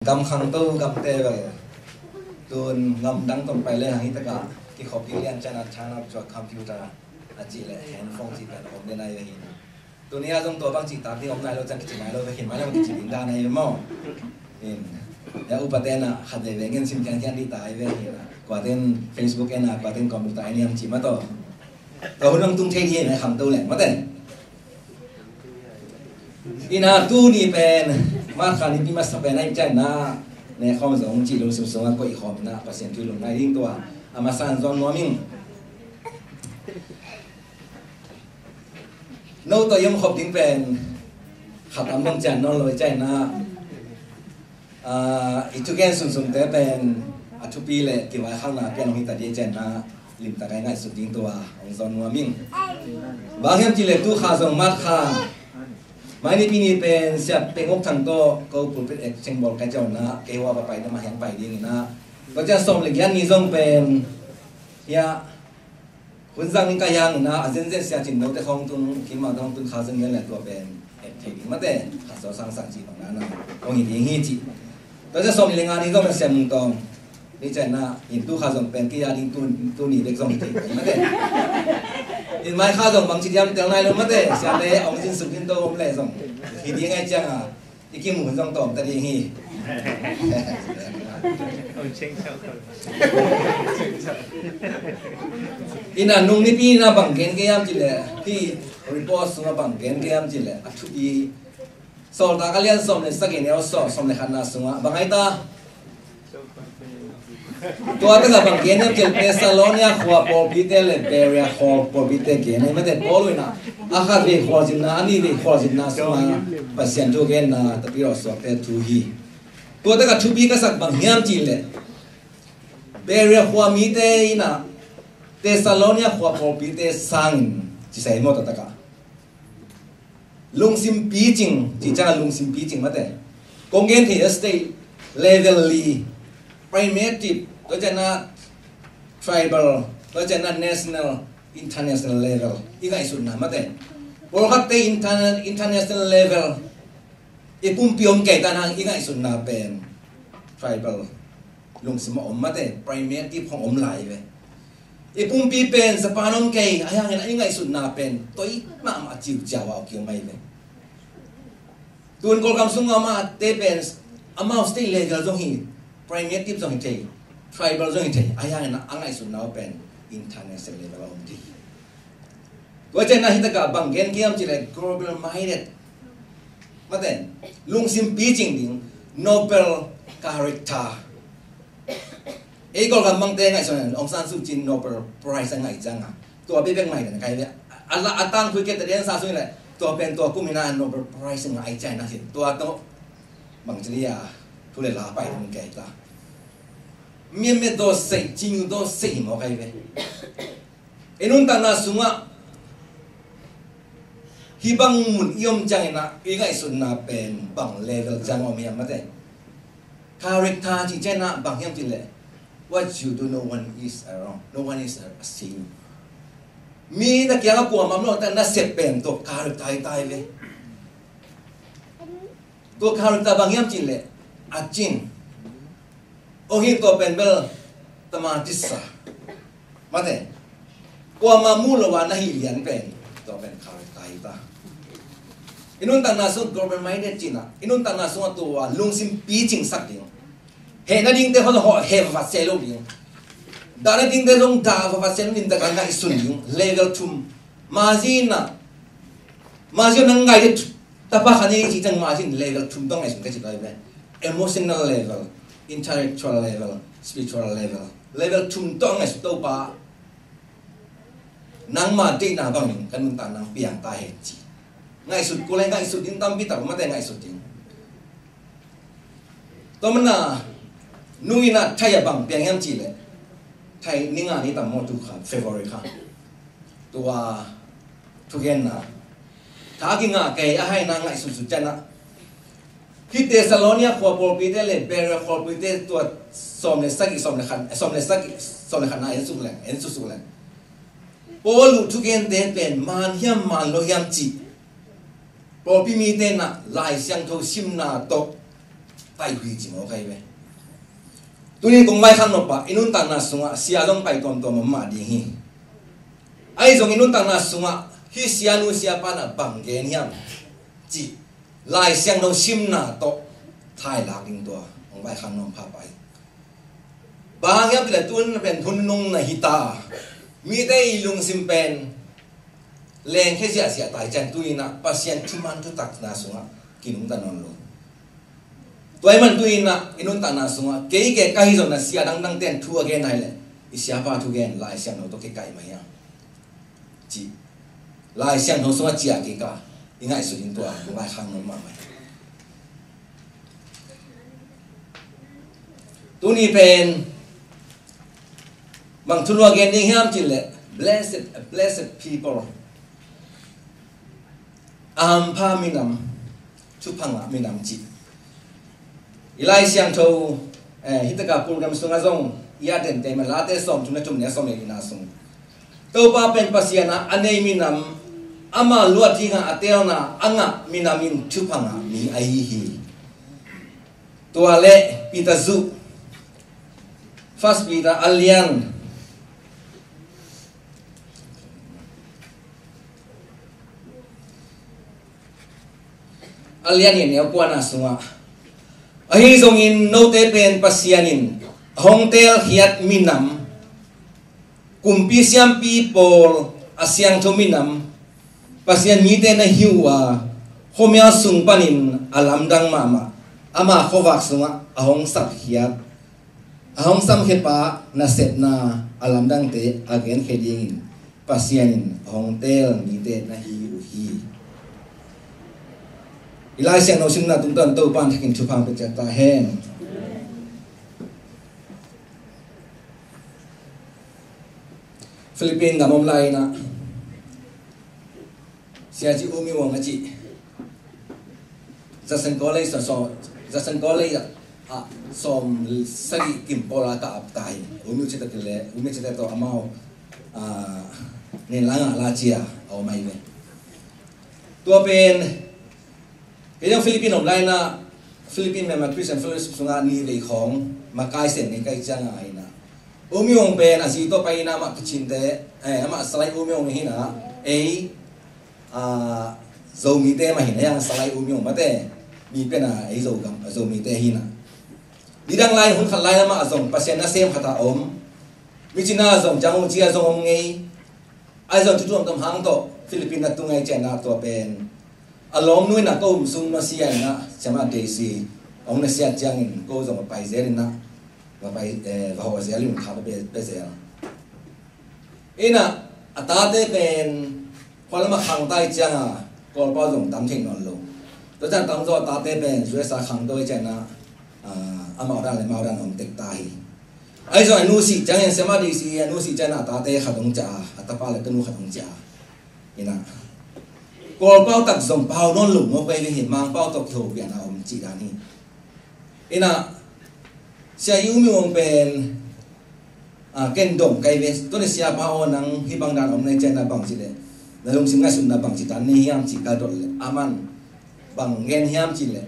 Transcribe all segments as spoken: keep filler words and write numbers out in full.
Gam khangto gamte bel tun gam dang tawh pai le hang hi takah kikhop ding lian ciang a turn up to a computer a cih le handphone cih pen a om den ai ve hi na. Tuni a zong tua bang cih tak ding om nai lo ciang kici nai lo ve hi, mah le kici ding dan ai ve maw. In, ya upate na khat veve ngen sim khiankhian dih ta ai ve hi na. Kuaten Facebook en a, kuaten computer en hiam cih mah tawh. Tua hun hong tung thei hi na khangto leng mate. Ina tuni pen March kha nipi masa pen ahi ciangin ah, ne khawm zong cih lungsim sungah koih khawm in ah Pasian thu lungngai ding tua a masa in zong nuam ing. No tawh i om khop ding pen khat tam bang ciang nawn lo ahi ciangin ah, ah, i thugen sunsunte pen a thupi le kivaikhalna pian hong hi ta ding ahi ciangin ah, limtak a i ngaihsut ding tua hong zong nuam ing. Bang hiam cih leh tu kha zong March kha, mai nipi ni pen Sia Peng Uk Thang tawh ko pulpit ek cengbawl ka ciang na, kei hua va pai na mah hiang pai ding in ah, tua ciang sawm le giat ni zong pen, ya, hun zang ning ka hiang in ah, a zenzen Sia Cin Note khawng tun, kim mang tawng tun kha zenzen le tua pen et thei ding mate, kha so sang sang ci bang na na hong hi ding hi ci. Tua ciang sawm le nga ni zong pen Sia Mung Tawng ni ciang na, in tu kha zong pen ki ya ding tu, tu ni bek zong hi thei ding mate. In mai kha zong bang ci diam tel nai lo mate, Sia le ong zin suk in to om le zong hi ding ai ciang a, i kimu hun zong tawm ta ding hi. Ina nung nipi na bang gen ke yam ci le, hi report sunga bang gen ke yam ci le, a thupi Sawltak a lian sawm le sagih neu sawm, sawm le khatna sungah bang ai ta. Tua takah bang gen hiam cih leh Thessalonia khua pawlpite le Berea khua pawlpite gen hi mate. Paul in ah a khat vei khualzinna, a nih vei khualzinna sungah Pasian thu genna tapi rawh suakte thu hi. Tua takah thupi ka sak bang hiam cih leh Berea khua mite in ah Thessalonia khua pawlpite sangin ci sai maw tua takah. Lungsim picing, cih ciang a lungsim picing mate. Kong gen thei a state level li, primitive, tua ciang a tribal, tua ciang a national, international level. I ngaihsutna mate. Pawlkhatte interna-, international level. I pumpi om kei ta nang i ngaihsutna pen tribal lungsim a om mate, primitive hong om lai ve. I pumpi pen Japan om kei, a hiangin a i ngaihsutna pen toi mahmah ciuciau a kiom mai ve. Tun Kawlgam sungah amate pen amau state level zong hi, primitive zong hi thei, tribal zong hi thei, a hiangin a ngaihsutna pen international level a om thei. Tua ciang a hi takah bang gen kiam cih leh global minded. Mate, lungsim picing ding, noble character. Ei Kawlgam bangte ngaihsun Aung San Suu Kyi Nobel Prize a ngaih ciang a, tua bebek mai dan kai ve. A la a tangthu kei ta den sa sung leh tua pen tua kum in a Nobel Prize ngaih ciang a hin tua tawh bang ci lia thu le la pai ding kei ta. Mian met daw sei, cing daw sei hi maw kai ve. I nuntakna sungah hih bang mun i om ciangin ah i ngaihsutna pen bang level ciang om hiam mate. Character cih ciang ah bang hiam cih leh what you do, no one is around, no one is a, a seeing. Mi na kiangah kuamah om lo ta na sep pen tua character hi ta hi ve. Tua character bang hiam cih leh a cin. Ong hi tua pen bel tamatisa. Mate. Kuamah mu lo a na hi lian pen tua pen character hi ta. I nuntakna sung global minded cihna. I nuntakna sung a tua lungsim picing sak ding. Hehna dingte hon hawh heh vat se lo ding. Dahna dingte zong dah vat se lo ding, dah ngaihsun ding. Level thum. Mazina. Mazina nang ngai de tapa khan i cih ciang mazin level thum tawh ngaihsun ka cih lai ve. Emotional level, intellectual level, spiritual level. Level thum tawh ngaihsun Topa. Nangma deihna bangin ka nuntak nang piang ta hen ci. Ngaihsut kul le ngaihsut ding tampi tak mate ngaihsut ding. Tua mana nung in a thai a bang piang hiam cih leh thai ni nga ni tam maw tu kha February kha. Tua thugenna tha kingah kei a haina ngaihsutsut ciangin ah hih Thessalonia khua pawlpite le Berea khua pawlpite tua sawm le sagih, sawm le khat, sawm le sagih, sawm le khatna en suk leng, en suk suk leng. Paul uh thugente pen man hiam man lo hiam cih pawlpi mite in ah Lai Siangtho simna tawh kai uh hi ci mawk ahi ve. Tuni kong vaikhak nop ah i nuntakna sungah sia zong pai tuamtuam om mah ding hi. Ahi zong i nuntakna sungah hih sianu siapa in ah bang gen hiam cih Lai Siangtho simna tawh thailak ding tua hong vaikhak nuam pha pah hi. Bang hang hiam cih leh tuni in ah pen hun nunung na hi ta. Mite i lungsim pen lengkhia ziahziah ta hi ciang tuni in ah Pasian thuman thutakna sungah kinungta nawn lo. Tua ahih man tuni in ah i nuntakna sungah kei kei ka hi zong in ah sia dangdangte in thu a gen ahih leh i siapa thugen Lai Siangtho tawh kikaih mah hiam cih Lai Siangtho sungah ciah kik a i ngaihsut ding tua kong vaikhak nuam mahmah hi. Tuni pen bang thu lua gen ding hiam cih leh blessed, blessed people. A hampha minam, thupha ngah minam cih. I Lai Siangtho, eh, hih taka program sungah zong i a dente mah Late sawmthum le thum neu sawm le lina sung Topa pen Pasian a a nei minam, ama luat dingah a teelna a ngah minam in thupha ngah mi ahi hi. Tua leh Peter zuh, First Peter a lian, a lian nih neu kuana sungah, ahi zongin note pen Pasian in a hong teelkhiat minam, kumpi siampi pawl a siangtho minam, Pasian mite na hi uh a, khuamial sung panin a lamdang mahmah ama khuavak sungah a hong sapkhiat, a hong samkhiapa nasepna a lamdangte a genkhia dingin Pasian in a hong teel mite na hi uh hi. I Lai Siangtho simna tungtawn Topa in thakin thupha pia ciat ta hen. Philippine gam om lai-in ah Sia Ci U Myo Aung a cih Judson College, so, so, Judson College ah, ah, sawm sagih kim pawl a ka ap ta hi. U Myo Aung cih tak leh, U Myo Aung cih tak tawh amau, ah, nen la ngah la cia a om ahi ve. Tua pen kei zong Philippine om lai-in ah Philippine Myanmar Christian Fellowship sungah ni vei khawng makai sem ni kai ciang a hi-in ah, U Myo Aung pen a zi tawh pai-in ah amah Kachinte, eh, amah Salai U Myo Aung hi-in ah, ei, ah, Zomite mah hi-in ah, ei ang Salai U Myo Aung mate, mi pen ah ei Zogam, Zomite hi-in ah. Nidang lai hun khat lai amah zong Pasian nasem khat a om, mi cina zong ciang u cia zong om ngei. Ahi zong thu tuamtuam hang tawh Philippine na tung ahih ciangin ah tua pen a lawmnu in ah ka um sung masiah in ah Siamah Daisy hong na siat ciangin ko zong va pai zel in ah, va pai, eh, va hawh zel in kha va pia, pia zel. In ah a tate pen khua lam ah khang ta ahih ciang a Kawlpau zong tam thei nawn lo. Tua ciang tamzaw a tate pen U S A khang to ahih ciangin ah, ah, amau dan le amau dan om tek ta hi. Ahi zong a nu sih ciangin, Siamah Daisy a nu sih ciangin a tate khat hong ciah a, a tapa le tanu khat hong ciah a. In ah Kawlpau tak zong pau nawn lo mawk veve hi, Mangpau tawh kiho pian a om cih dan hi. In ah Sia U Myo Aung pen, ah, ken dong kai ve, tua leh Siapa aw nang hih bang dan om na hih ciangin ah bang ci leh, na lungsim ngaihsutna bang ci dan nei hiam ci ka dot leh, aman bang gen hiam ci leh,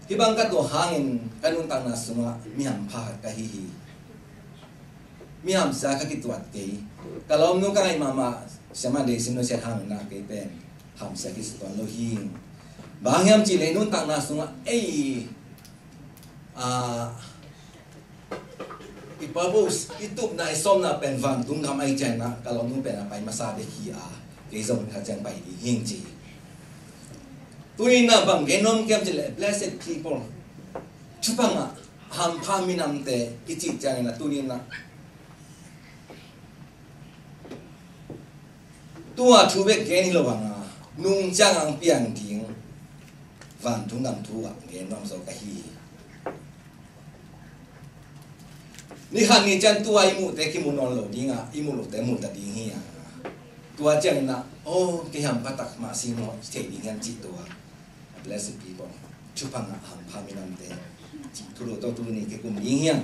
hih bang ka tuak hangin ka nuntakna sungah mi hampha khat ka hi hi. Mi hamsia ka kituat kei. Ka lawmnu ka ngaih mahmah Siamah Daisy na siat hangin ah kei pen hamsia kituat lo hi. Bang hiam ci leh nuntakna sungah ei, ah, i purpose, i tupna, i sawmna pen vantung gam ahih ciangin ah ka lawmnu pen a pai masa bek hi a, kei zong khat ciang pai ding hi ing ci. Tuni in ah bang gen nuam ka hiam ci leh, blessed people, thupha ngah, hampha minamte i cih ciangin ah tuni in ah tua thu bek gen hi lo hang a, nung ciang ang piang ding vantung gam thu ah gen nuam zaw ka hi. Ni khat ni ciang tua i muhte kimu nawn lo ding a, i muh lote mu ta ding hi a. Tua ciangin ah, oh, kei hampha tak mah si maw, thei ding hiam cih tua. Blessed people. Thupha ngah hampha minamte. Cih thu lo tawh tuni kikum ding hiam.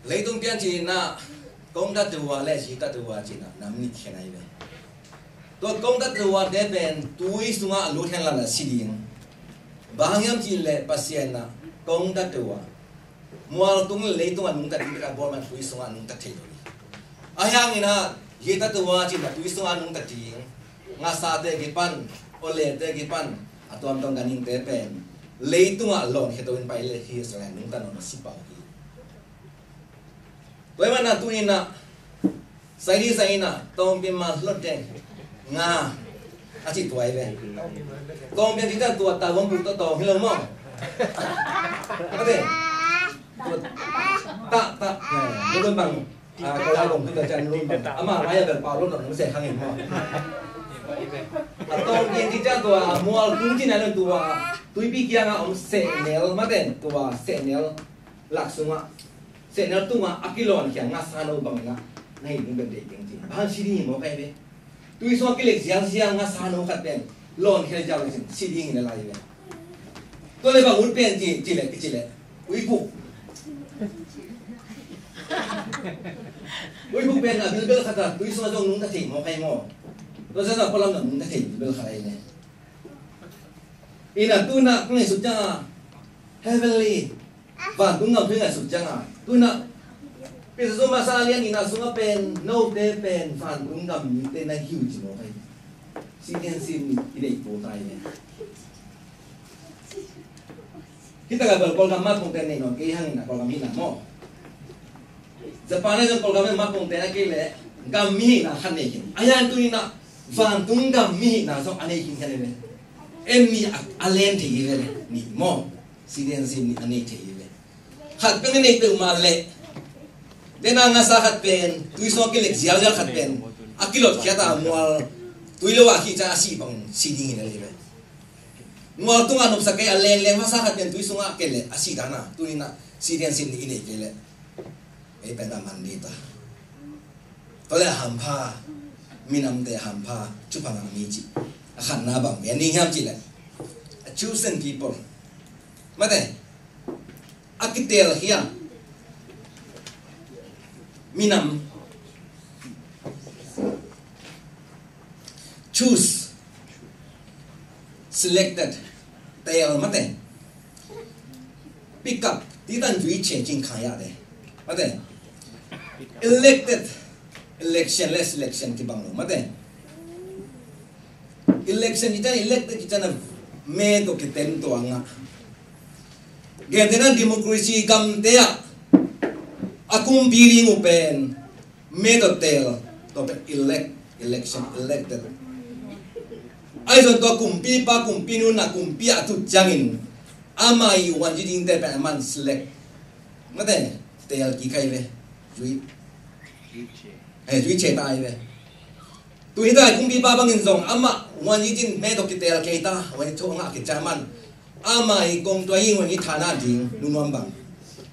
Leitung pian Cina, kong tatuwa le si tatuwa cina nam nih khen ahi ve. Tua kong tatuwa te pen tui sungah a lut hen la la si ding. Bang hang hiam cih leh Pasian ah kong tatuwa mual tung le leitung a nungta ding bek a bawl man tui sungah a nungta thei lo hi. Ahi hangin ah hi tatuwa cina tui sungah a nungta ding. Ngasate kipan, olete kipan, a tuamtuam ganhingte pen leitungah lawn khe to in pai le hi Israel nungta nawn a si pah hi. Tua ahih manin ah tuni in ah sai ding sai in ah tawmpian ma hlot deng nga a cih tua hi ve. Tawmpian cih ciang tua tavuam puk tawh tawm hi lo maw? Tua ta ta. Lun bang. Ko lai bang tua ciang lun bang. Amah lai a bel pau lo nawn se khang in maw? A tawmpian cih ciang tua mual tung cih na lun tua tuipi kiangah om sehnel maten tua sehnel lak sungah sehnel tungah a kilawn khia ngasano bangin ah na hi ding bek deih ding ci. Bang si ding hi maw kai ve. Tui sungah kilek zialzial ngasano khat pen lawn khia zial le sin si ding hi na lai ve. Tua le bang ut pen ci ci le ci le uipuk. Uipuk pen a bilbel khat a tui sungah zong nungta thei maw kai maw. Tua sa sa palam na nungta thei bilbel khat ai le. Ina tuna kung ai sut ciang a heavenly vantung gam thu i ngaihsut ciangin, tu-in ah Peter sung masa a lian nihna sungah pen note pen vantung gam mite na hi uh ci mawk ahi. Citizenship i neih to ta hi ve. Hi takah bel Kawlgam mah kongte neih nawn kei hangin ah Kawlgam hihna maw? Japan ah zong Kawlgam mah kongte a kei leh gam mi hihna khat nei khin. A hian tu-in ah vantung gam mi hihna zong a nei khin khat nei ve. En mi a, a len thei hi ve le ni maw? Citizenship nih a nei thei hi ve. Khat peuh na nei peuhmah leh dena ngasa khat pen tui sungah kilek zialzial khat pen a kilotkhiat a mual tui lo a khih ciang a sih bang si ding hi na hi ve. Mual tungah nopsak kei a lengleng masa khat pen tui sungah kei leh a sih dan a tuni-in ah citizenship nih i nei kei leh ei pen a man ding ta. Tua leh a hampha minamte a hampha thupha ngah mi cih a khatna bang hi a ning hiam cih leh a chosen people. Mate a kitel hi a minam. Choose, selected, tel mate. Pick up, ti tan zui che cing khaya de. Mate. Elected, election le selection kibang lo mate. Election kita elected kita na me to kiten to anga. Gentena democracy gamte ah a kumpi ding uh pen me to tel to pen elect, election, elected. Ahi zong tua kumpipa kumpinu na kumpi a tut ciangin ama i wanzi dingte pen aman select. Mate tel kik ahi ve. Zui. Eh, zui che ta ahi ve. Tu hi ta kumpipa bangin zong amah wanzi ding me to kitel kei ta wanzi thu ngah kei ciang aman ama i kong tua i wanzi thana ding nunuam bang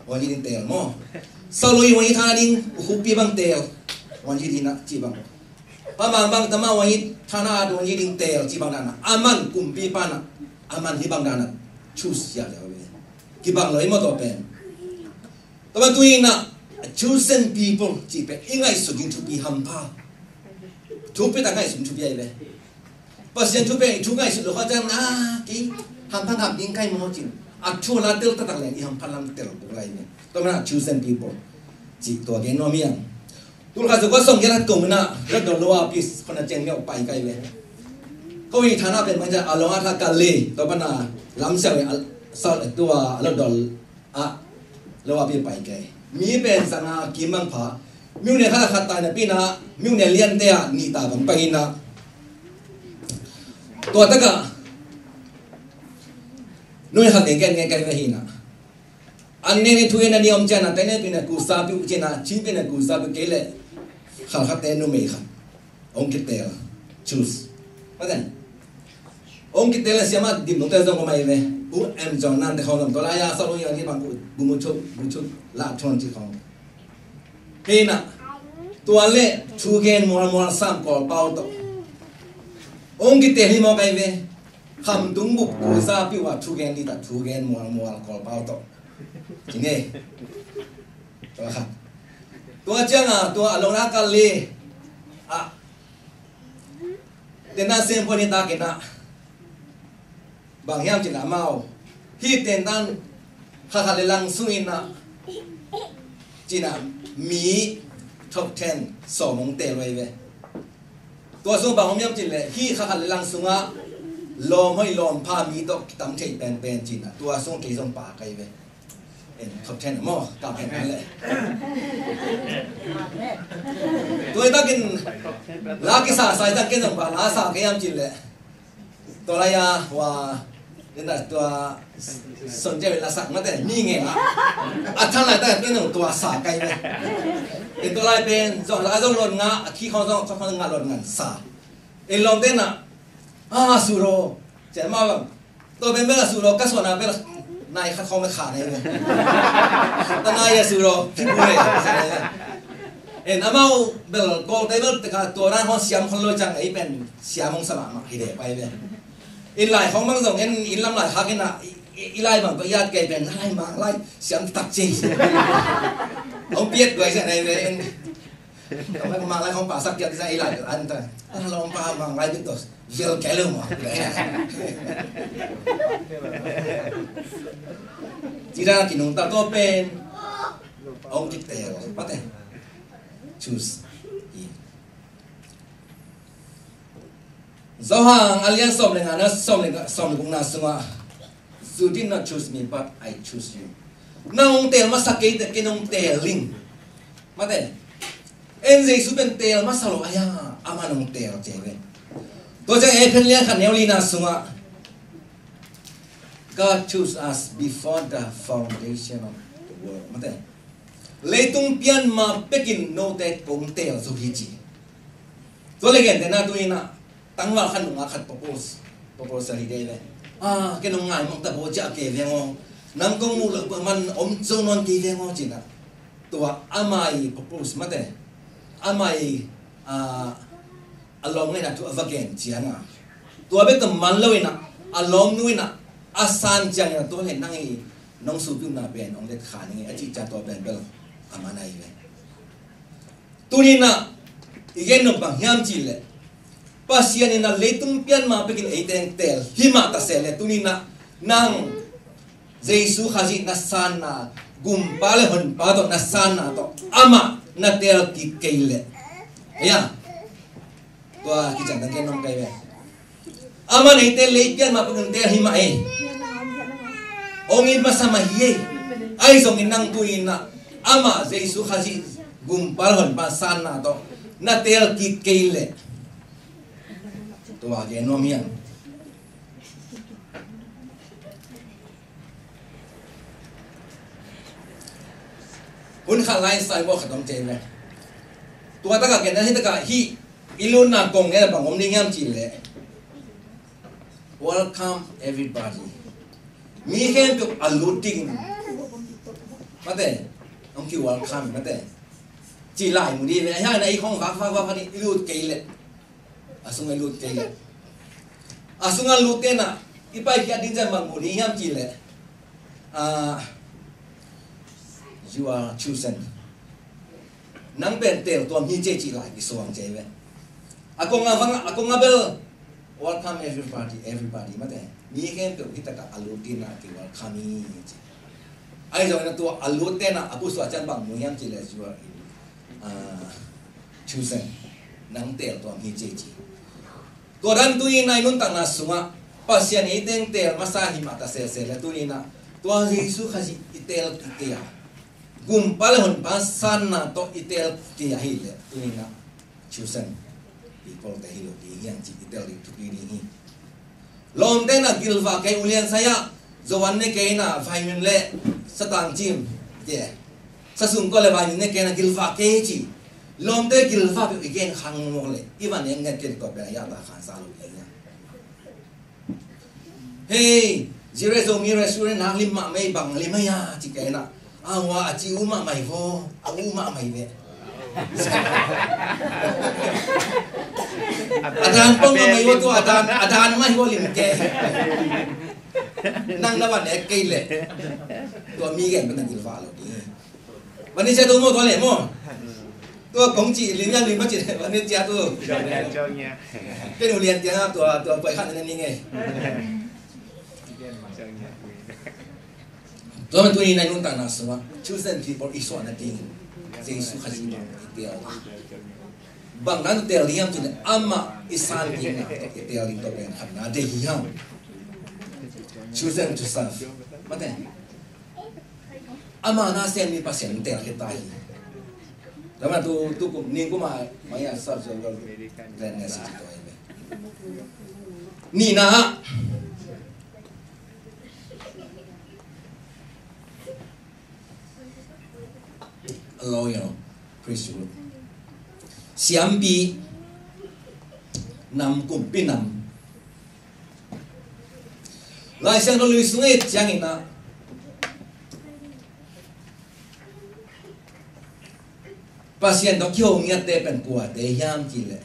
wanzi ding tel maw? Saulo i wanzi thana ding ukhupi bang tel wanzi ding na ci bang. Pamang bang tama wanzi thana wanzi ding tel ci bang dana aman kumpipa na aman hi bang dana choose ya le. Kibang lo i maw to pen. Tua tu-in ah a chosen people cih pen i ngaihsut ding thupi hampha. Thupi tak ngaihsut ding thupi ahi ve. Pasian thu pen i thu ngaihsut lo kha ciang na ki hampha ngap ding kai maw cin. A thu la tel taktak leng i hampha lam tel kuk lai ve. Tua manin a chosen people cih tua gen nuam hiam. Tul khat za kua sawm giat khat kong ina rat dol lo a pis khona ciang miau pai kai ve. Ko hi thana pen manja a long a tha kal le tua pana lam siau a sal tua a lo dol a lo a pi pai kai. Mi pen sanga kim mang pha. Miu ne khat khat tai na pi na miu ne lian te a ni ta bang pai na. Tua taka nui khat ne gen ngai kai ve hi na. An ne ni thu in a ni om cian a tai ne pi na ku sa pi u cian a chin pi na ku sa pi kei le khal khat te numei khat. Ong kitel. Choose. Mate. Ong kitel a siama dim nung te zong ko mai ve. U em zong nan te khong zong to la ya sa lo yang ki bang ku bu mu chuk bu chuk la thon chi khong. Hei na. Tua le thu gen mual mual sam kol pau to. Ong kitel hi mo kai ve. Kham tung buk ku sa pi wa thu gen di ta thu gen mual mual kol pau to. Ci nge. Tua khat. Tua ciangah tua a lona kal le ah, tenna sempuan hi takin ah, bang hiam cin amau hih tentan kha khat le lang sungin ah, cin ah mi top ten sawm hong teel uh hi ve. Tua sung bang om hiam cin leh hih kha khat le lang sungah lawm hoih lawm pha mi tawh kitam thei penpen cin ah, tua sung kei zong pha ka hi ve. En, top ten maw, ka pen le. Tua hi takin la kisa sa hi takin zong pha la sa ka hiam cin leh. Tua lai-a hua, ina tua son cia la sak mate, mi ngen a. A than lai ta ken tua sa kai ve. In tua lai pen zong la zong lon nga, a khi khong zong khong nga lon ngan sa. In lom te na, a, suro. Cia ma bang. Tua pen bel a suro ka suan a bel nai khat khong me kha nei ve. Ta nai a suro, ki bu le. En amau bel Kawlte bel teka tua ran hong siam khon lo ciang ei pen siam hong sa mahmah hi de pai ve. In lai khong bang zong en in lam lai khak in a, i, i, i lai bang tua i at kei pen lai mang lai siam tak ci. Hong piat duai sia nei ve en. Hong lai mang lai khong pa sak kiat sia i lai an ta. A long pa mang lai bit tos. Vel kei lo maw. Ci dan a kinungta tua pen hong kik tel mate. Choose. Hi. Johan a lian sawm le nga na sawm le nga, sawm le guk na sungah, "You did not choose me, but I choose you." Nang hong teel masa kei teh, ken hong teel ing. Mate. En Jesu pen teel masa lo, aia, ama nong teel ci ve. Tua ciang Efesa lian khat neu li na sungah, "God chose us before the foundation of the world." Mate. Leitung pian ma pekin note kong teel zo hi ci. Tua le gen te na tu ina tangval khat nungah khat propose, propose hi de ve. A, ken nong ngai mong ta bo cia ke veng o. Nang kong mu lo pa man om zo non ke veng o cina. Tua amai propose mate. Amai, a, a lawm ngaihna thu a va gen cianga. Tua bek ta man lo ina, a lawmnu ina, a san ciang ina tua le nang i nong supiuna pen, ong let kha ning i, a ci cia tua pen bel, a man ai ve. Tuni na, i gen nop bang hiam ci le, Pasian ina leitung pian ma pekin ei teng teel, hi mah ta se le, tuni na, nang, Jesu Khazih na sanna, gumpa le honpa tawh na sanna tawh, amah na teel kik kei le. Hia? Tua kician tang ken nong kai ve. Amah na i teel le i pian ma pekun teel hi mah ei. Ong it masa mah hi ei. Ai zongin nang tu ina amah Jesu Khazih gumpa le honpa sanna tawh na teel kik kei le. Tua gen nuam hiam. Hun khat lai sai bo khat om cei le. Tua taka ken na hi taka hi i luna kong ne bang om ding hiam ci le. Welcome everybody. Mi khempeuh a lut ding. Mate. Ong ki welcome mate. Ci lai mu di ve. Hia na i khong vak vak vak ni i lut kei le. A sung a lut kei le. A sung a lut kei na i pai kia ding zan bang mu ni hiam ci le. Ah, you are chosen. Nang pen teel tuam hi ci ci lai ki suang ci ve. A kong a vang a kong a bel. Welcome everybody, everybody mate. Mi khempeuh hi taka a lut ding na ki welcome hi ci. Ai zong na tua a lut te na a pu sua cian bang mu hiam ci le you are in, ah, chosen. Nang teel tuam hi ci ci. Tua dan tuni na i nuntakna sungah Pasian i teng teel masa hi mah ta sese le tuni na tua Jesu Khazih i teel kikei a gumpa le honpa sanna tawh i teel kikei a hi le tuni na chosen people te hi lo ding hiang ci i tel ding thupi ding hi. Lawmte na gilvah kei ulian saya zoan ne kei na vaimin le satang cim te sasung ko le vaimin ne kei na gilvah kei ci. Lawmte gilvah pe i gen khang mo le i van en nget kei ko pe ya ta khan sa lo ding hiang. Hei, zire Zomi restaurant hak lim mah mei bang lim mah ya ci kei na. A hua a ci uh mah mai vo, a uh mah mai ve. A dan pong mah mai vo tua a dan, a dan mai vo lim kei. Nang na van ek kei le. Tua mi gen pen na gilvah lo ding. Van ni sia tu mo tua le mo. Tua kong cih lim yang lim ma cih le, wan nin cia tu. Ken u lian tia na tua, tua pai khan na ni ngei. Tua man tuni na nuntakna sungah chosen people i suahna ding Jesu Khazih bang i tel. Bang na tel ding hiam cih le amah i san ding na tawh i tel ding tawh pen khatna deih hi hang. Chosen to serve. Mate. Amah na sem mi Pasian tel khita hi. Tama tu, tu kum, ning kum a, maya sab so gal ren ne si to ai me. Ni na. A lawyer, priesthood. Siampi nam, kumpi nam. Lai Siangtho lui sung i ciangin ah Pasian tawh kiho ngiatte pen kuate hiam cih leh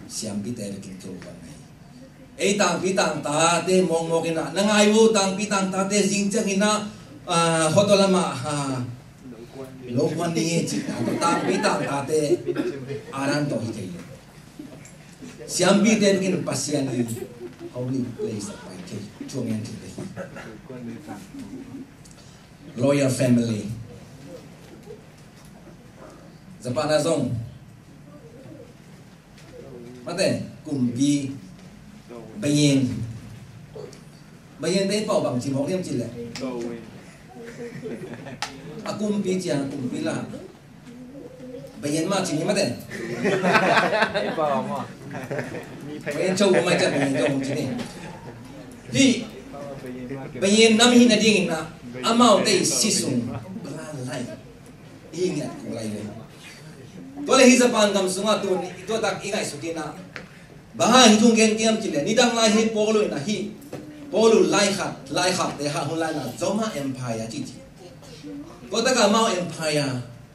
siampite vekin kiho khuan ahi. Ei tangpi tangtate mawkmawk in ah, na ngai uh, tangpi tangtate zing ciangin ah, ah, hotel lamah, ah, lo khuan ding hi cih na, tangpi tangtate a dan tawh hi thei lo. Siampite vekin Pasian in holy place a pai thei, thu a ngen thei hi. Royal family. Japan ah zong mate, kumpi, bayen. Bayen te i pau bang ci mawk hiam cih leh a kumpi ciang kumpi la. Bayen mah ci ni mate. Bayen co mah ciang bayen co ci ni. Hih bayen nam hih nadingin ah amaute i si sung bala lai. I ngiat kul lai ve. Tua leh hih Japan gam sungah tun i tuatak i ngaihsut in ah, bang hang hih thu gen hiam cih leh, nidang lai hi Paul in ah hih, Paul laikhak, laikhakte hah hun lai in ah Roma Empire ci ci. Tua takah amau empire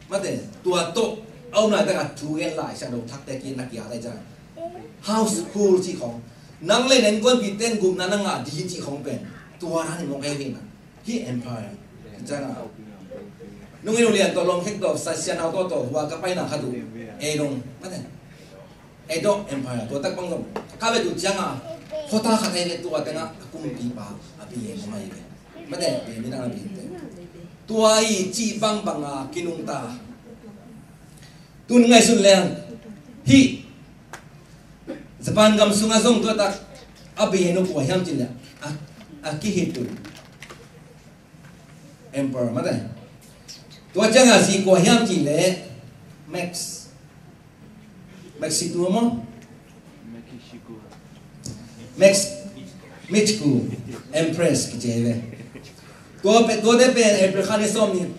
mate, tua tawh a om laitakah thu gen Lai Siangtho thakte kiang na kia lai ciang house rule cih khong, nang le na innkuanpihte in gupna na ngah ding cih khong pen tua dan hi mawk ei hi na. Hih empire ciangah nungin ulian tawh lawm khek tawh sa sian hau tawh tawh hua ka paina khat uh ei dong mate. Edo Empire tua tak bang zong ka ve tu ciangah khuata khat ei ve, tua tengah a kumpipa a bayen om ahi ve. Mate, bayen midang a bayen te tua i cih bangbang a kinungta. Tun ngaihsun leng hih Japan gam sungah zong tua tak a bayen uh kua hiam cih leh a, Akihito Emperor mate. Tua ciangah zi kua hiam cih leh Max Mexico maw? Mex, Michiko Empress kici hi ve. Tua pe, tuate pen April kha ni sawm ni,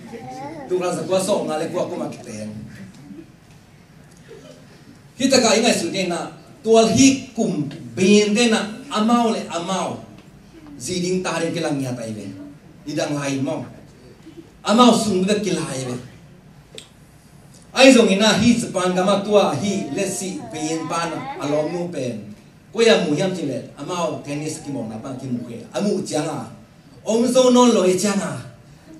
tul khat za kua sawm nga le kua kum a kiteng. Hih takah i ngaihsut ni na, tua hih kum bayen te na amau le amau zi ding ta ding kilang ngiat ahi ve. Nidang lai maw? Amau sung bek kilai ve. Ahi zongin ah hih Japan gam ah tua hih letsih bayen pa na a lawmnu pen koi ah mu hiam cih leh amau tennis kimawkna pan kimu khe a, a muh ciangah om zo nawn lo i ciangah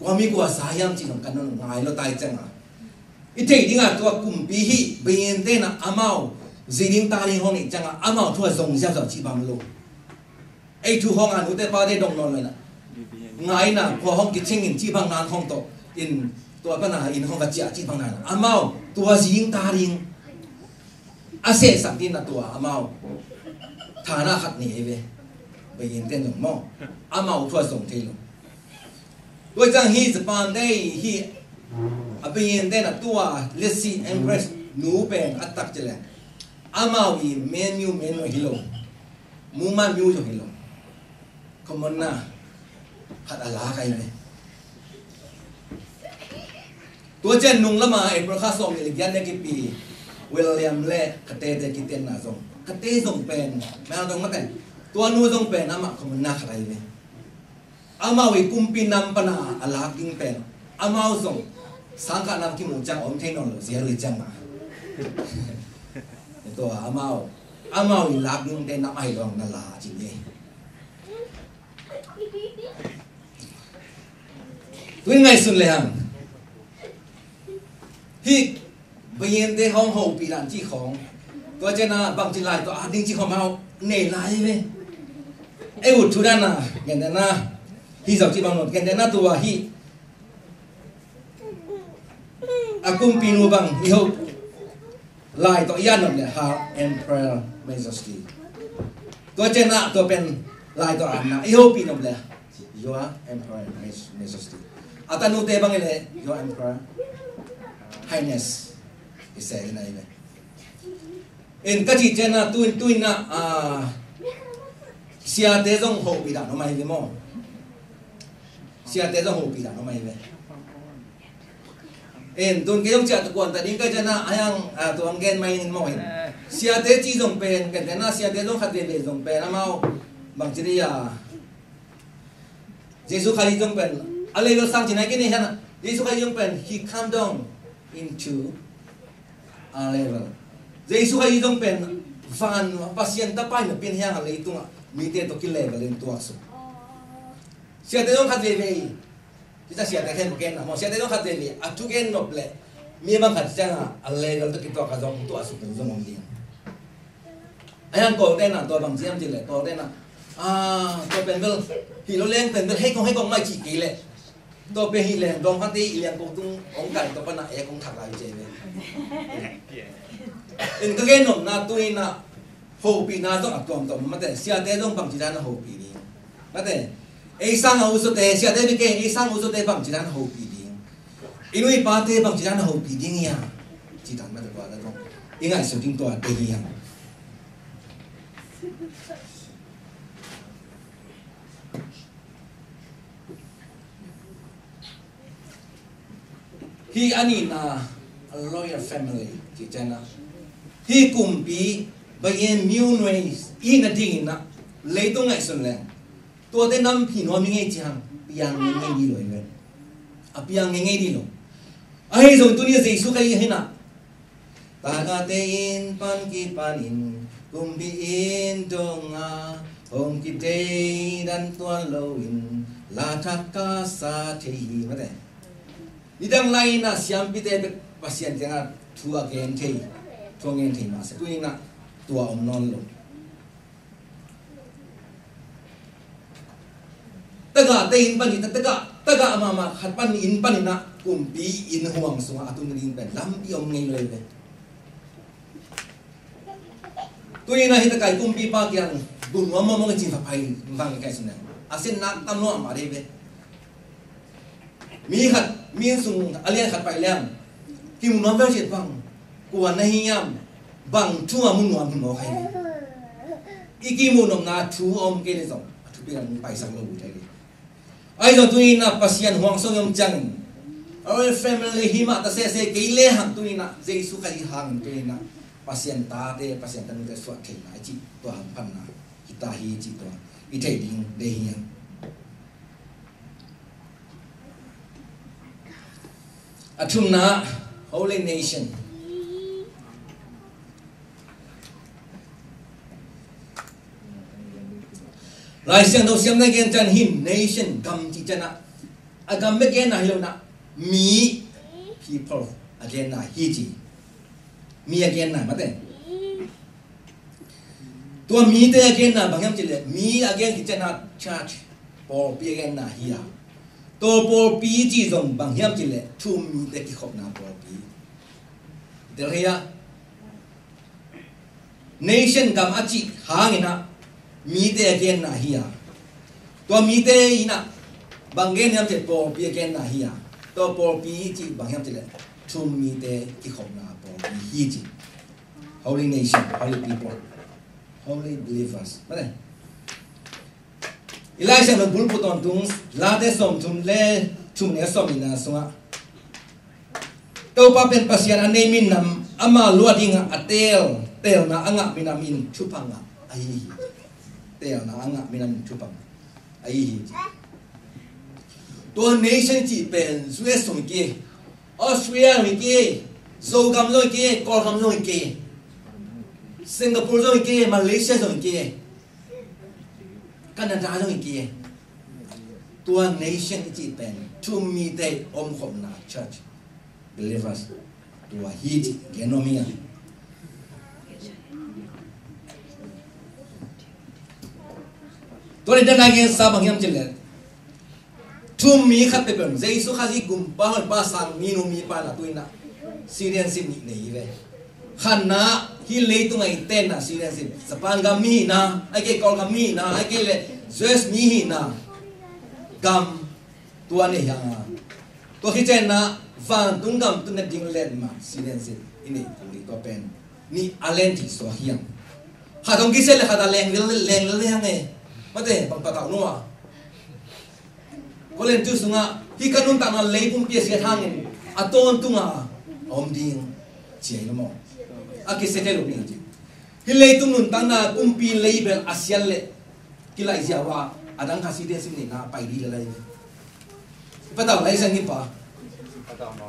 kua mi kua sa hiam cih zong ka ngai lo ta i ciangah i theih dingah tua kumpi hih bayen te na amau zi ding ta ding hong neih ciangah amau thu a zong ziau zau cih bang lo. Ei thu hong a nute pate dong nawn lo in ah ngai in ah khua hong kicing in cih bang nan hong tawh in tua pan a inn hong va ciah cih bang nan amau tua zi ding ta ding a sehsak ding in ah tua amau thana khat nei hi ve. Bayen ten zong maw amau thu a zong thei lo. Tua ciang hih Japan te hih a bayen ten a tua letsih Empress nu pen a tak cih leh amau i men myu men myu hi lo. Mumal myu zong hi lo. Common na khat a lak ahi ve. Tua ciang nung lama April kha sawm nih le giat le kipi William le ka tete kitenna zong, ka te zong pen mel dong mate, tua nu zong pen amah common na khat ahi ve. Amau i kumpi nam pan a lak ding pen amau zong sangkah nam kimu ciang om thei nawn lo zia rui ciang a. Tua amau, amau i lak ding te nam ahi lo na la cin e. Tui ngaihsun le hang hih Vayente hong hopih dan cih khawng, tua ciangin ah bangci lai tawh at ding cih khawng amau nei lai ve. Ei ut thu dan a, gentehna, hih zau cih bang lo, gentehna tua hih a kumpinu bang i hoh lai tawh i at nop leh, Her Imperial Majesty. Tua ciangin ah tua pen lai tawh atna i hopih nop leh, Your Emperor Majesty. A tanute bang i leh, Your Emperor Highness. I se in a i ve. In ka cih ciangin ah tu in, tu in ah, ah, siate zong hopih dan om ahi ve maw? Siate zong hopih dan om ahi ve. In tun kei zong ciah tuk kuan ta ding ka ciangin ah, a hiang, ah, tua ang gen mai in maw in. Siate cih zong pen, gentehna siate zong khat veve zong pen amau bangci dih a, Jesu Khazih zong pen a level sang ci nai kei ni hian a, Jesu Khazih zong pen, he come down into our level. Jesu Khazih zong pen van, Pasian tapa in a pian hiang a leitungah mite tawh ki level in tuaksuk. Siate zong khat veve hi. Kita siate khen ken na maw, siate zong khat veve hi. A thu gen nop leh mi bang khat ciangah a level tawh kituak a zong tuaksuk zong om ding. A hiang Kawlte in ah tua bang ci hiam cih leh, Kawlte in ah, ah, tua pen bel, hih lo leng pen bel, hei kong, hei kong mai cih kei leh, tua pen hih leng dawng khat i liang kong tung hong kai tua pan ah e kong thak lai ci ve. In ka gen nopna tu in ah, hopihna zong a tuamtuam mate, siate zong bang ci dan a hopih ding. Mate, ei sang a usote, siate bikei, ei sang a usote bang ci dan a hopih ding. I nu i pate bang ci dan a hopih ding hiam? Ci dan mate tua dan zong i ngaihsut ding tua te hiam? Hih a nihna, a royal family, ci ciangin ah, hih kumpi, Vayene miunuei i hihna dingin ah, leitung ngaihsun leng, tuate nam hih nuam hi ngei ci hang, piang ngei ngei dih lo hi ve. A piang ngei ngei dih lo. Ahi zong tuni a Jesu Khazih hi in ah, tagahte inn pan kipanin, kumpi inn dongah hong kideidan tuan loin, la thak ka sa thei hi mate. Nidang lai in ah siampite bek Pasian kiangah thu a gen thei, thu a gen thei mah se, tu in ah tua om nawn lo. Tagahte inn panin, tagah, tagah mahmah khat pan inn panin ah kumpi inn huang sungah a tun ding pen lampi om ngei lo hi ve. Tu in ah hih takai kumpipa kiang bu nuam mawngmawng i cih va pai vang i kai sun a, a sinna tam lo amah dei ve. Mi khat, mi inn sung a lian khat pai leng, kimu nuam vel ciat bang, kua na hi hiam, bang thu a mu nuam hi mawk ahi. I kimu nopna thu a om kei leh zong a thupi lam paisak lo uh thei. Ahi zong tuni in ah Pasian huang sung i om ciangin, a royal family hi mah ta sese kei lehang tuni in ah Jesu Khazih hangin tuni in ah Pasian tate, Pasian tanute suah theihna i cih tua hangphatna hi ta hi cih tua i theih ding dei hi hang. A thumna, holy nation. Lai Siangtho siamna gen ciang hih nation, gam cih ciang ah, a gam bek genna hi lo in ah, mi, people, a genna hi ci. Mi a genna mate. Tua mite a genna bang hiam cih leh, mi a gen khit ciangin ah church, pawlpi a genna hi a. Tua pawlpi cih zong bang hiam cih leh, thu-um mite kikhopna pawlpi. Tel hi a. Nation, gam a cih hangin ah mite a genna hi a. Tua mite in ah bang gen hiam cih leh pawlpi a genna hi a. Tua pawlpi cih bang hiam cih leh, thu-um mite kikhopna pawlpi hi ci. Holy nation, holy people, holy believers. Mate. I Lai Siangtho bulphuh tawntung, Late sawmthum le thum, neu sawmnihna sungah, Topa pen Pasian a nei minam, ama lu a dingah a teel, teelna a ngah minam in thupha ngah ahi hi. Teelna a ngah minam in thupha ngah ahi hi. Tua nation cih pen U S zong hi kei, Australia zong hi kei, Zogam zong hi kei, Kawlgam zong hi kei, Singapore zong hi kei, Malaysia zong hi kei, Canada zong hi kei. Tua nation i cih pen thu-um mite omkhopna, church, believers. Tua hi cih gen nuam hi a. Tua ni dan a gensa bang hiam cih leh, thu-um mi khat peuhpeuh in Jesu Khazih gumpa, honpa, sang, minu, mipa na tu-in ah citizenship nih nei hi ve. Khatna, hih leitung a i tenna citizenship, Japan gam mi hihna, ahih kei leh Kawlgam mi hihna, ahih kei leh U S mi hihna, gam tua nei hi hang a, tua khit ciangin ah vantung gam tun nading letmat citizenship i neih kul hi. Tua pen nih a len cih suak hi hang. Khat hong kisia leh khat a leng lel, leng lel hi hang e. Mate, bang patauh nuam a. Korin tu sungah hih ka nuntakna lei pumpi a siat hangin a tawntung a om ding ci hi lo maw? A kisia thei lo ding ci. Hih leitung nuntakna pumpi lei bel a siat leh kilaih ziau a, a dang kha citizenship neihna pai ding lel hi. Patauh lai sang hi pa.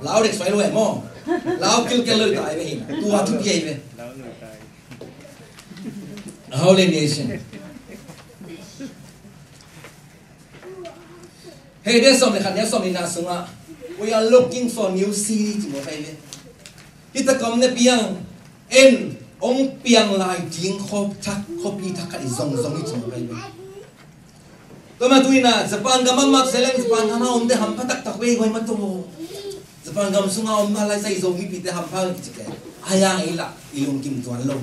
Lau dek suai lo e maw? Lau kilkel lo ta hi ve hi na. Tua thupi hi ve. Holy nation. Hebrew sawm le khat, neu sawm le nihna sungah, "We are looking for new city," ci mawk hi ve. Hih takam ne piang en, hong piang lai ding khuapi thak, khuapi thak khat i zongzong hi ci mawk hi ve. Tua mah tu-in ah Japan gam a mak se leng Japan gam a omte hampha taktak ve guai mah tawh. Japan gam sungah om lai sa i Zomipite hampha ve kici kei. A ya ei lah i lungkim tuan lo.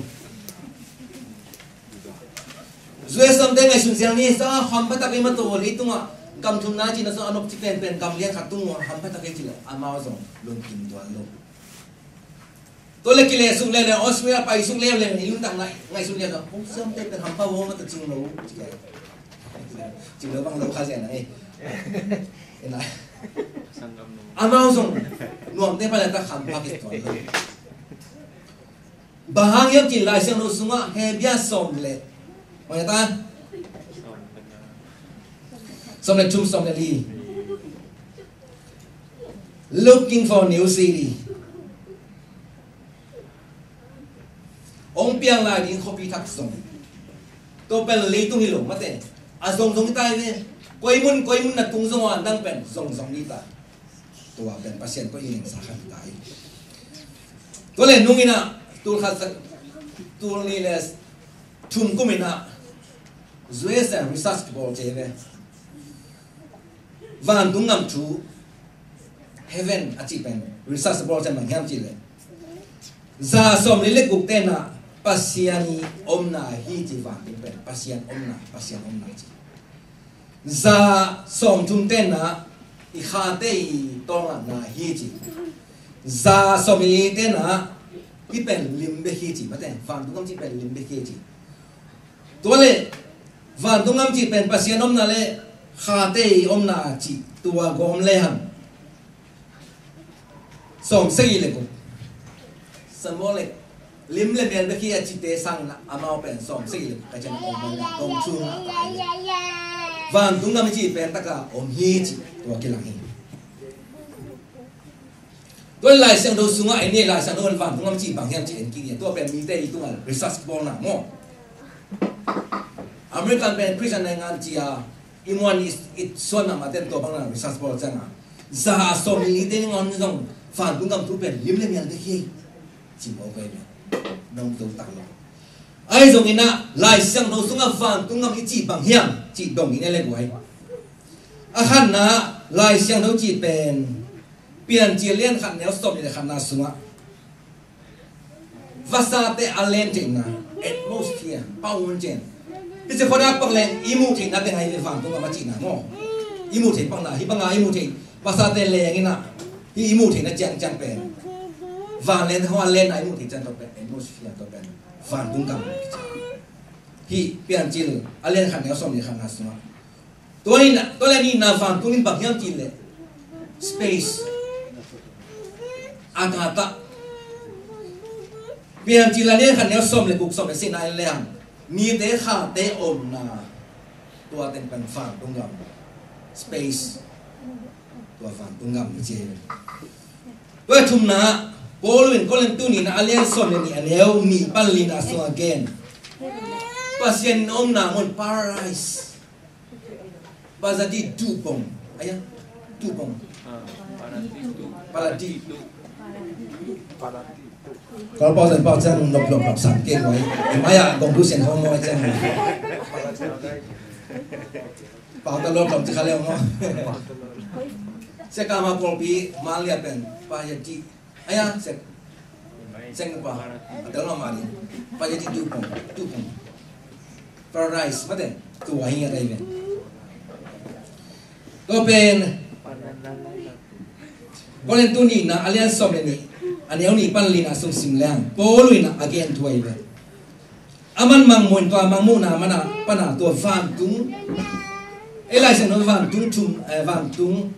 U S amte ngaihsun ziau ni sa, hampha tak ei mah tawh, leitungah gam thumna cihna sung a nopci penpen gam lian khat tung uh a hampha tak ei ci leh amau zong lungkim tuan lo. Tua leh kilehsuk leuleu, Australia paisuk leuleu, i nuntakna ngaihsun leuleu, U S amte pen hampha vo mah tawh cing lo, cing lo bang lo kha ziau na ei. Amau zong nuamte pan leh tak hampha kituan lo. Bang hang hiam cih leh Lai Siangtho sungah Hebrew sawm le, bang hiam ta? Sawm le thum, sawm le li. Looking for new city. Hong piang lai ding khuapi thak zong. Tua pen leitung hi lo mate. A zongzong hi ta hi ve. Koi mun, koi mun na tung zong a nang pen zongzong hi ta. Tua pen Pasian koih i ngensa khat hi ta hi. Tua leh nung in ah, tul khat sa, tul nih le thum kum in ah, U S a research kibawl ci hi ve. Vantung gam thu, heaven a cih pen research bawl ciang bang hiam cih leh, za sawmli le guk te in ah Pasian i omna hi ci, vantung pen Pasian omna, Pasian omna ci. Za sawmthum te in ah i khate i tawlnga hi ci. Za sawmli te in ah hih pen lim bek hi ci, mate, vantung gam cih pen lim bek hi ci. Tua leh vantung gam cih pen Pasian omna le khate i omna cih tua gawm le hang sawmsagih le guk. Symbolic, lim le mial bek hi a cite sangin amau pen sawmsagih le guk ka cian om na dong chung a. Vantung gam cih pen taka om hi cih tua kilang hi. Tua Lai Siangtho sungah en ni, Lai Siangtho in vantung gam cih bang hiam cih en kik ni. Tua pen mite i tungah research bawlna maw. American pen Christian naingan ci a, i muan i, i suan mahmahte in tua bang na research bawl ciang a, za a sawmli te ning a om zong vantung gam thu pen lim le mial bek hi ci bawl kei ni. Nong to tak lo. Ahi zongin ah Lai Siangtho sungah vantung gam i cih bang hiam cih dong in e le guai. A khatna, Lai Siangtho cih pen Piancil lian khat neu sawmnih le khatna sungah vasate a len theihna, atmosphere, pau ngun cen. Hih ci khuadak pak leng i muh theihna teng ahi ve, vantung gam a cihna maw. I muh theih pakna, hih banga i muh theih vasate leng in ah, hih i muh theihna ciangciang pen van len, hua lenna i muh theih ciang tua pen atmosphere, tua pen vantung gam. Hih Piancil a lian khat neu sawmnih le khatna sungah Tua in, tua le nihna vantung in bang hiam cih leh space, akata. Piancil a lian khat neu sawm le guk, sawm le sagihna en leng mite khate omna, tua teng pen vantung gam, space, tua vantung gam ci hi. Tua thumna, Paul in Korin tu nihna a lian sawm le nih a neu nih pan lina sungah gen, Pasian omna mun paradise. Paradis duhbong. Aya, duhbong. Ah, paradis duh. Paradis. Kol pau zan pau ciang nop lop lop sam kei koi. I mai a gong du sian hong maw ciang. Pau ta lop lop ci kha leu maw. Sia ka ma pawlpi Malia pen pa ya ci. Aya sia. Sia pa. A tel ma ma di. Pa ya ci tu pong tu pong. Paradise mate. Tua hi a dai pen. Tua pen. Korin tu nihna a lian sawm le nih a neu nih pan lina sung sim leng Paul in a gen thu ahi ve. Aman mangmuh in tua mangmuhna mana pana tua vantung ei Lai Siangtho vantung thum, eh, vantung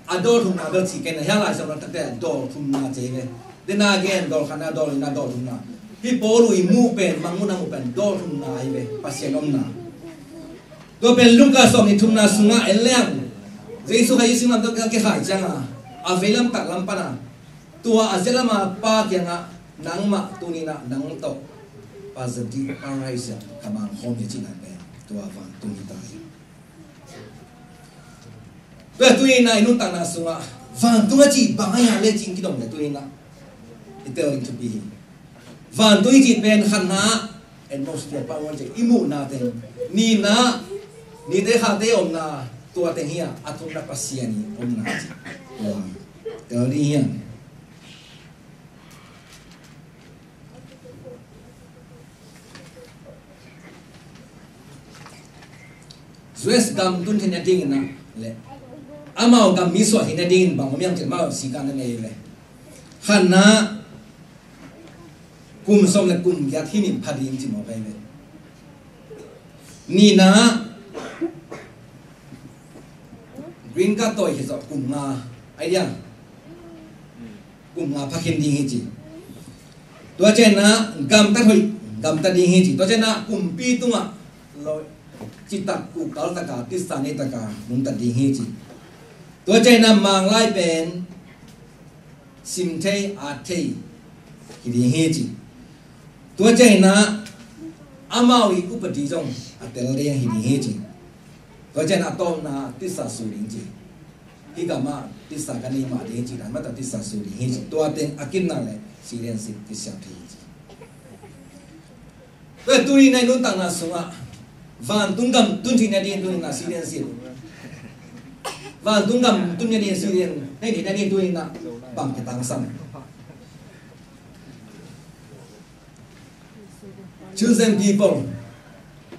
a dawl thumna bel ci kei na hia Lai Siangtho takte dawl thumna ci ve. Dena gen dawl khatna dawl nihna dawl thumna. Hi Paul i muh pen mangmuhna muh pen dawl thumna ahi ve Pasian omna. Tua pen Luka sawm nih thumna sungah en leng Jesu Khazih singlamteh kikhai cianga a veilam taklam pana tua a zialama pa kiangah nangmah tuninah nang tawh pa zadi paradise ah ka mangkhawm hi cihna pen tua vantung hi ta hi. Tua tuninah i nuntakna sungah vantung a cih bang ahi a le cih kidong le tuninah i tel ding thupi hi. Vantung i cih pen khatna atmosphere pa ngon cih i muhna teng, nihna nite khate omna tua teng hi a, a thumna Pasian i omna cih tua tel ding hi a. U S gam tun theihna dingin ah le amau gam mi suah theihna dingin bang om hiam cih amau sika na nei le khatna kum sawm le kum giat hi nin pha ding ci mawk ahi ve. Nihna green card tawi hi zawh kum nga ai dia. Kum nga phakhin ding hi ci. Tua ciangin ah gamtat hoih gamtat ding hi ci. Tua ciangin ah kumpi tungah lo citak kuhkal taka tisa nei taka nungtat ding hi ci. Tua ciangin ah manglai pen sim thei at thei hi ding hi ci. Tua ciangin ah amau i upadi zong a tel ding hi ding hi ci. Tua ciangin ah a tawpna tisa su ding ci. Hih gamah tisa ka nei mah ding hi ci dan mata tisa su ding hi ci. Tua teng a kinna le citizenship kisiam thei hi ci. Tua tuni na i nuntakna sungah vantung gam tun theihna ding tuni na citizenship, vantung gam tun theihna ding citizen nei theihna ding tuni na bang kitangsam. Chosen people.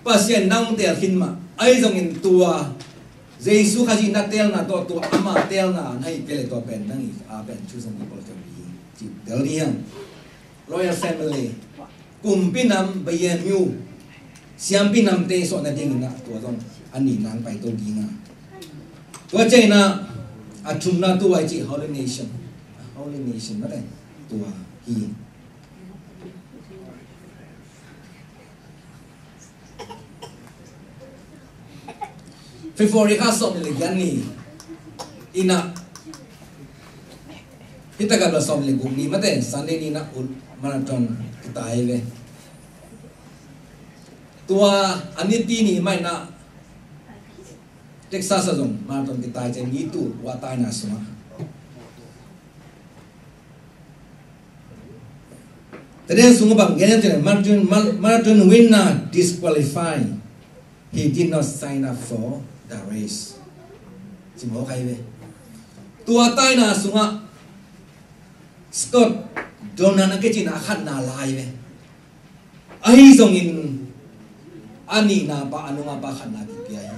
Pasian nang teel khin mah ahi zongin tua Jesu Khazih na teelna tawh tua ama teelna na hi kei le tua pen nang i a pen chosen people kei hi ci tel ding hiam. Royal family, kumpi nam, B M U, siampi namte suahna dingin ah tua zong a nihna hong paito ding a. Tua ciangin ah a thumna tua i cih holy nation, holy nation mate tua hi. February kha sawm le giat ni in ah hih takah sawm le guk ni mate Sunday ni in ah ulh marathon kitai ve. Tua a nipi ni mah in ah Texas ah zong marathon kitai ciang mi tul ua taina sungah. Tadeng sung bang gen hiam cih leh marathon, mar-, marathon winner disqualified. He did not sign up for the race. Ci mawk ahi ve. Tua taina sungah Scott Donald a kicina a khatna lai ve. Ahi zongin a nihna pa a nunga pa khatna kipia hi.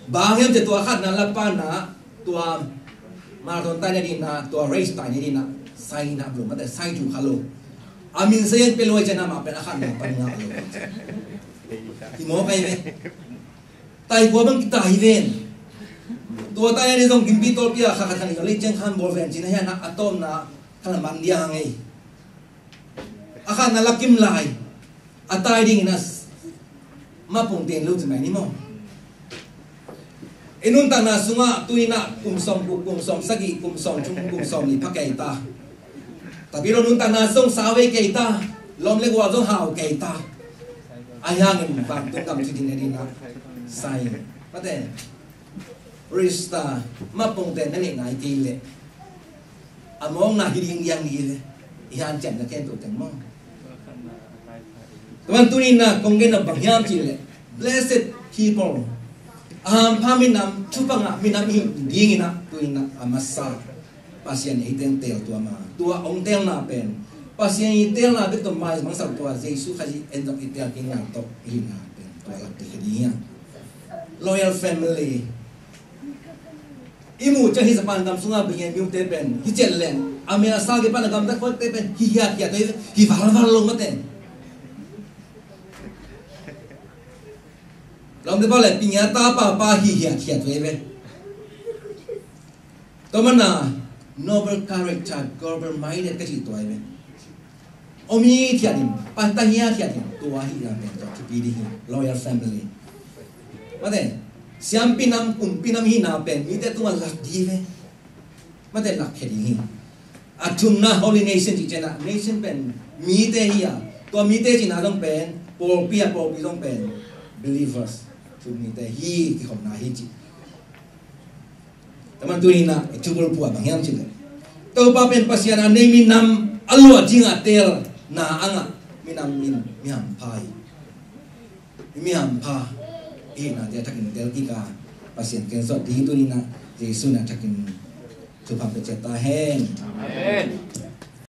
Bang hiam cih tua khatna la pana tua marathon taina dingin ah tua race taina dingin ah sign up lo mate sign tu kha lo. A min sign pia lo ciangin ah mah pen a khatna pan ngah lo. Hi mawk ahi ve. Tai kua bang kita hi ven. Tua taina ding zong kimpi tawlpi a kha khat khan i lo lei ciang khan bawl ven cihna hian ah a tawpna khan a man dia ngei. A khatna la kim lai a tai dingin a mapung ten lo ci mai ni maw? I nuntakna sungah tuinah kum sawm guk, kum sawm sagih, kum sawm thum, kum sawm nih pha kei ta. Tapi lo nuntakna sung sa vei kei ta. Lawm le gual zong hau kei ta. Ahi hangin vantung gam ci ding a dingah sai mate register mapung ten na neih nai kei leh a mawkna hi ding diang ni le. i hanciam na khempeuh teng maw. Tua man tuni-in ah kong gen na bang hiam cih leh, blessed people, a hampha minam, thupha ngah minam i hih dingin ah tuni-in ah a masa Pasian i teng teel tuam a, tua hong teelna pen Pasian i teelna bek tawh maimangsap tua Jesu Khazih en zong i teel kikna tawh i hihna pen tua lak ding hi ding hi. Royal family. I muh ciang hih Japan gam sungah bang hiam i mute pen hi ciat leng a mel a sa kipan a gamtat khawngte pen hi hiathiat hi, hi valval lo mate. Lawmte pau le pingia ta papa hi hiathiat ve ve. Tua mana noble character, global minded ka cih tua hi ve. Om hithiat in, pan ta hithiat in, tua hi la pen tua thupi ding hi, royal family. Mate, siampi nam, kumpi nam hihna pen mite tungah lak ding hi ve. Mate, lak khia ding hi. A thumna holy nation cih ciangin ah, nation pen mite hi a, tua mite cihna zong pen pawlpi a, pawlpi zong pen believers, thu mite hi, kikhopna hi cih. Tua man tuni-in ah i thubulphuh ah bang hiam cih leh, Topa pen Pasian a nei minam a luah dingin a teelna angah minam in mi hampha hi. Mi hampha i hihna te a thakin teel kik a, Pasian ken sawt ding tuni-in ah Jesu in a thakin thupha pia ciat ta hen. Amen.